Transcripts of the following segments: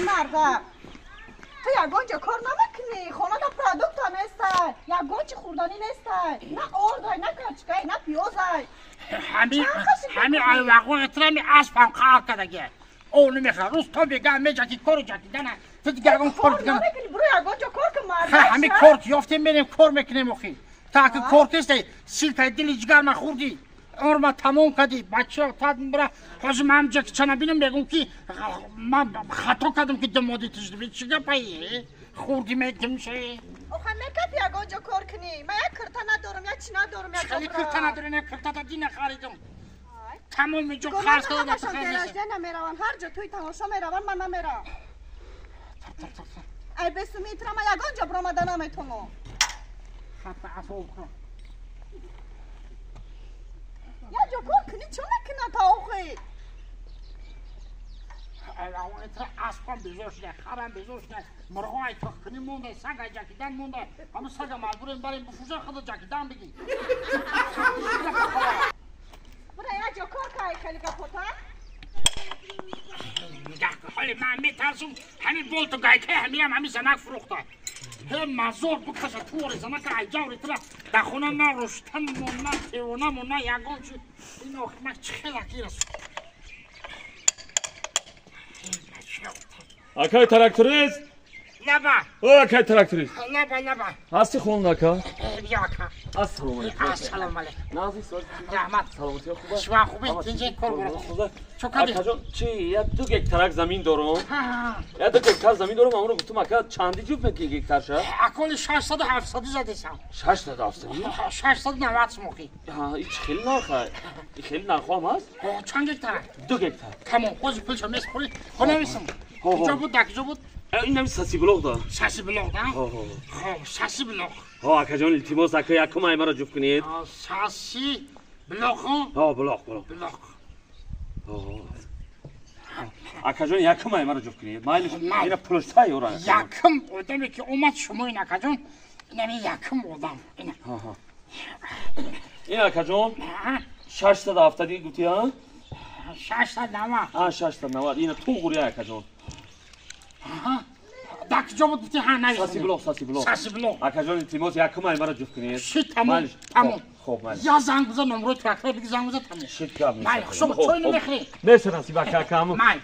Марда. Ту ягон ҷо кор намекунӣ, хонада продукта нестай, ягон чи хӯрданӣ нестай, на ордай, на карчикай, на пиёзай. Ҳами айвақои аспам қаҳр кардагия. О намехӯрад. Рӯз то бега меҷаки кору ҷакидана. Ту дигар ягон кор дигар намекунӣ, буро ягон ҷо кор кун марда. Ҳами кор ки ёфтем мерем кор мекунем охи. Та ки кор кестай, силкаи дили ҷигар ма хӯрдӣ. Умрма тамом кардӣ, бача тад бира. Ҳозир ман ҷаки чана бинам мегӯм ки ман хато кардам ки думоди тиждиби. Чӣ гапае? Хӯрдӣ мекунше. Охе мекапи ягон ҷо кор кунӣ. Ман як кирта надорам, як чи надорам, як хеле кирта надорӣ, не киртата дина харидам. Тамом ҷо харҷ кардам. Дерожда намеравам, ҳар ҷо тӯи тамошо меравам, ман намерам. Ай бесумитра ман ягон ҷо биромада наметавонам. Хатта асоб кун. Як ҷо кор кунӣ чӣ мекунад та охи? Аспам безор шуда, харам безор шуда, мурғои тухкунӣ монда, сага ҷакидан монда. Ҳамун сага маҷбурем барем бифурӯшем, худо ҷакидан бигӣ. Бура як ҷо кор кай хеле гапота. Нигаҳ кун, ҳоле ман метарсум, ҳамин болту гайкаи ҳамиам ҳамин занак фурӯхта. Ҳе мазор бикаша туори занака айҷаври тура дар хона на руштанмо, на тевонамо, на ягон чи. Ин охир ман чӣ хел акирас. Акай тракторист? Лаба. О, акай тракторист. Лаба, лаба. Ҳасти хонда ака? Бия ака. Ассалому алайкум. Ассалому алайкум. Нағзи соз? Раҳмат. Саломатӣ хуб аст? Шумо хубед? Тинҷи кор бурад. Чо кардӣ? Акаҷон, чи як ду гектарак замин дорам. Як ду гектар замин дорам, амро гуфтум ака чанди ҷуфт мекунӣ гектарша? Аколи 670 задесам. 670? 690 смохи. Ҳа, ин чи хеле нарха? Ин хеле нархо ҳам ҳаст? Чанд гектар? Ду гектар. Тамом, ҳозир пулша меспорӣ. Хонависам. Куҷо буд, дар куҷо буд? Ин ҳами сасиблоқ да. Сасиблоқ да? Хоб, сасиблоқ. Ҳо, акаҷон, илтимос, ака якум аймаро ҷуфт кунед. Сасиблоқ? Ҳо, блоқ, блоқ. Блоқ. Акаҷон, якум аймаро ҷуфт кунед. Майли, ина пулш тайёр аст. Якум одаме ки омад шумо ин акаҷон, инами якум одам. Ин акаҷон, 670 гуфтӣ, а? 690. А, 690. Ина туғри акаҷон. Дар куҷо буд гуфтӣ? Ҳа, нависам. Сасиблоқ, сасиблоқ. Сасиблоқ. Акаҷон, илтимос, якум аймаро ҷуфт кунед. Ши, тамом, тамом. Хоб, майли. Я занг бизан, номрои трактора биги, занг бизан, тамом. Шит гап нест. Майли, хушо, чой намехӯрӣ? Меша насиб ака, акам. Майли.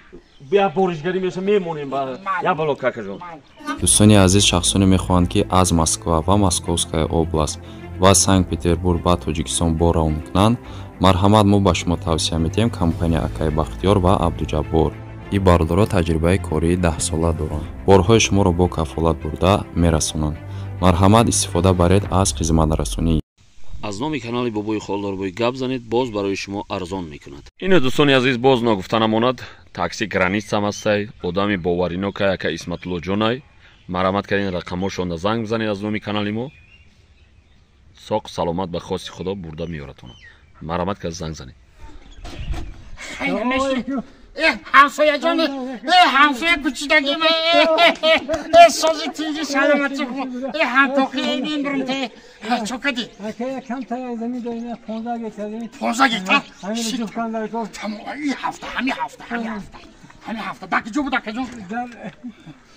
Я боришгарӣ меша, мемонем ба. Я блок акаҷон. Дӯстони азиз, шахсоне мехоҳанд, ки аз Москва ва Московская область ва Санкт-Петербург ба Тоҷикистон бор равон кунанд, марҳамат, мо ба шумо тавсия медиҳем компания Акаи Бахтиёр ва Абдуҷаббор. Ин бародаро таҷрибаи кории 10сола доранд. Борҳои шуморо бо кафолат бурда мерасонанд. Марҳамат, истифода баред аз хизматрасонӣ. Аз номи канали Бобои Холдорбой гап занед, боз барои шумо арзон мекунад. Ино дӯстони азиз, боз ногуфта намонад, такси границам ҳастай, одами боваринокай ака Исматуллоҷонай. Марҳамат кардин рақамҳошонда занг бизанед аз номи канали мо. Соқ саломат ба хоси Худо бурда меёратона. Марҳамат кард занг занед. Ҳамсояҷон, ҳамсоя кучидагим, сози тинҷи саломатӣ, ҳамтоқи бимбурмте. Чо кардӣ? Камтар замин дорем, 15 гектар замин. 15 гектар? Тамом, ин ҳафта, ҳамин ҳафта, ҳамин ҳафта, ҳамин ҳафта. Дар куҷо буд, дар куҷо? Дар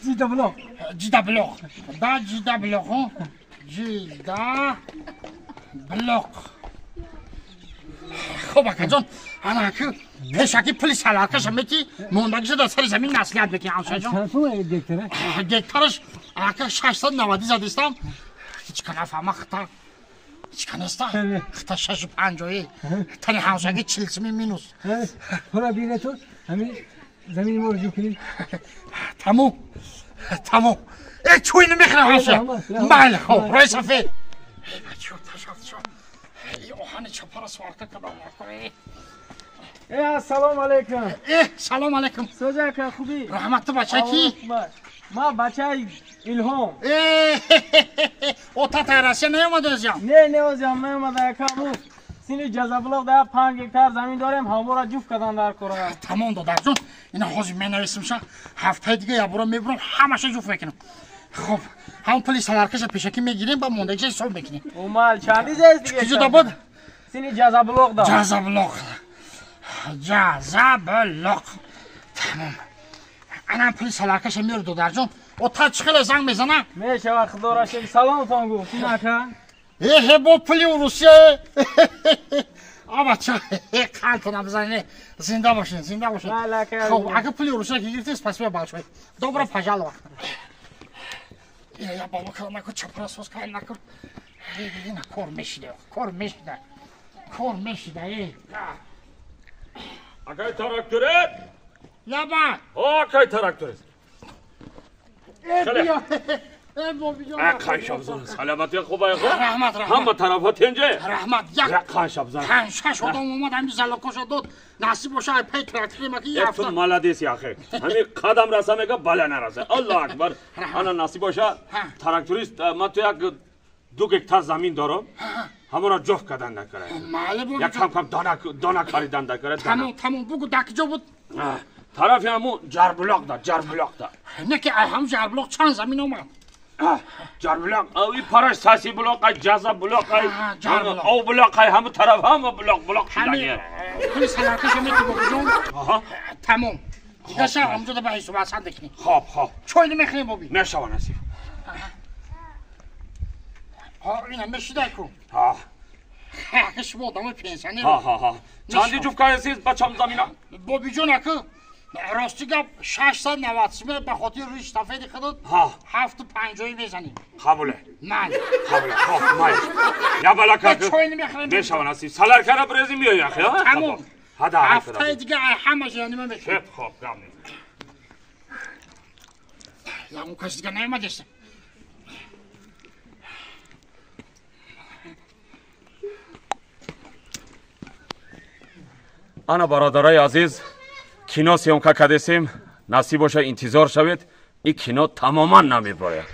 Ҷидаблоқ. Ҷидаблоқ. Да Ҷидаблоқ, Ҷидаблоқ. Хуб, акаҷон, ана аки пешаки пули саларкаша мети, мондагиша дар сари замин маслиҳат мекунӣ, ҳамсояҷон. Чанд сум гектара? Гектараш ака 690 задистам. Ҳеҷ ка нафаҳма хита. Ҳеҷ ка неста. Хита 650. Тани ҳамсояги 40 суми минус. Пула бигире ту, ҳамин замини моро ҷуфт кунем. Тамом. Тамом. Э, чӯй намехӯрам ҳамсоя. Майли, хуб, роҳи сафед. Бачо, ташаф. Оҳани чапара сварка кардам. Э, ассалому алайкум. Э, салом алайкум. Соҷа ака, хубӣ? Раҳмат, ту бачаи кӣ? Ман бачаи Илҳом. Э, отата Россия наомада озиям? Не, не озиям наомада ака. Мо сини Ҷазаблоқ да 5 гектар замин дорем, ҳамора ҷуфт кардан дар кора. Тамом, додарҷон, ина ҳозир менависимша, ҳафтаи дига якбора мебурам, ҳамаша ҷуфт мекунам. Хуб, ҳамон пули саларкаша пешакӣ мегирем, ба мондагиша ҳисоб мекунем. Умал, чанди зест дига? Куҷо да буд? Сини Ҷазаблоқ да. Ҷазаблоқ. Ҷазаблоқ. Тамом. Анам пули саларкаша меёр додарҷон. О та чӣ хеле занг мезана? Мешава худоро шукр. Саломтон гуфт ин ака. Эҳе бо пули Русия. А бача, қалтона бизанед. Зинда бошед, зинда бошед. Хоб, агар пули Русия ки гирифтед, спасибо большое. Добро пожаловать. Я баба кала наку чапра сос кай наку. Ина кор мешида, кор мешида. Кор мешида, э. Акай тракторет? Яба. Акай тракторет. Э бия. Э бобиҷон. Акай шабзан. Саламати хубай хо. Раҳмат, раҳмат. Ҳама тарафа тенҷе. Раҳмат. Як Акай шабзан. панҷ шаш одам омад, ҳамин залокошо дод. Насиб боша, ай пай трактори маки Ту ҳафта. молодец яхе. Ҳами қадам раса мега бала нараса. Аллоҳ акбар. Ана насиб боша. Тракторист ман ту як 2 гектар замин дорам. Ҳамонро ҷуфт кардан накара. Маъле Як кам бобиҷон. кам дона дона харидан накара. Тамом, тамом. Бугу дар киҷо буд? Тарафи ҳамун ҷарбулоқ да, ҷарбулоқ да. Не ки ай ҳамун ҷарбулоқ чанд замин омад? Ҷарбулоқ, и параш саси булоқ, ай ҷаза булоқ, ай ҷарбулоқ. ов булоқ, ай ҳамун тараф ҳама булоқ булоқ Ҳамин шудагия. пули саларкаша мети бобиҷон. Аҳа. Тамом. Дигаша ҳамунҷо да ба ҳисоб асан декунем. Хоб, хоб. Чой намехӯрем боби? Мешава насиб. Ҳа, ина мешидай ку. Ҳа. Ҳа, шумо одамои пенсионер. Ҳа, ҳа, ҳа. Чанди ҷуфт кардесиз бачам замина? Бобиҷон аку, рости гап 690 симе ба хотири рӯи штафеди худат Ҳа. 750 мезанем. Қабуле. Ман. Қабуле. Хоб, май. Я бала Ба как. чой намехӯрем. Мешава насиб. Саларкара брези миёй яхе, ҳа? Тамом. Ҳада Ҳафтаи дига ай ҳамаша янима мекунем. Хоб, хоб, гап нест. Ягон каси дига наомадеста. Ана бародарои азиз, кино съёмка кардесем. Насиб боша интизор шавед. Ин кино тамоман намеброяд.